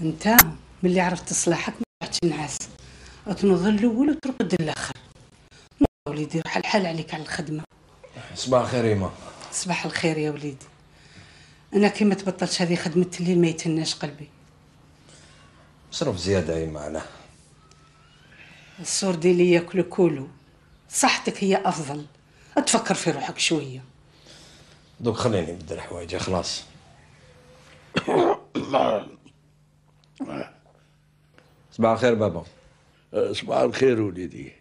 انت ملي عرفت صلاحك ما رحتش نعاس، تنوض الاول وترقد الاخر. وليدي روح الحال عليك على الخدمة. صباح الخير يما. صباح الخير يا وليدي. انا كي ما تبطلش هذه خدمة الليل ما يتهناش قلبي. مصروف زيادة يما. انا الصور دي اللي ياكلو كولو، صحتك هي افضل، تفكر في روحك شوية. دوك خليني نبدل حوايجي خلاص. صباح الخير بابا. صباح الخير وليدي.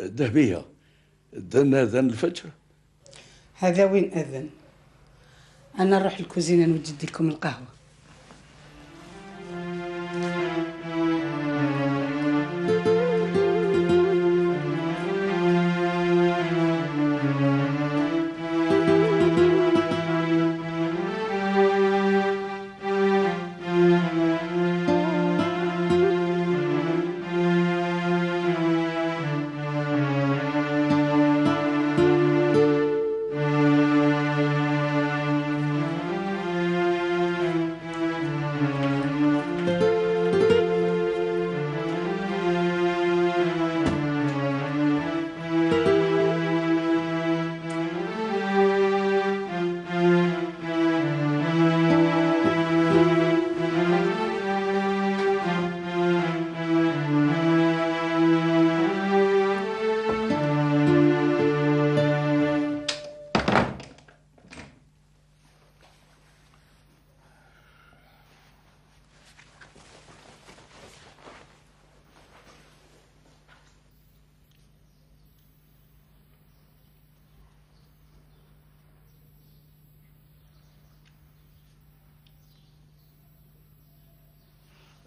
دهبيه دنا اذن الفجر. هذا وين اذن؟ انا نروح الكوزينة نوجد لكم القهوة.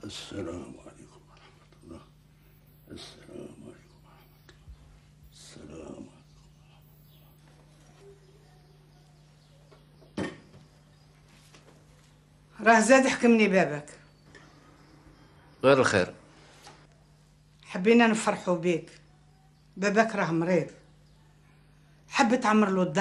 السلام عليكم ورحمة الله. السلام عليكم ورحمة الله. السلام عليكم ورحمة الله. راه زاد حكمني بابك. غير الخير. حبينا نفرحوا بيك، باباك راه مريض، حب تعمر له الدار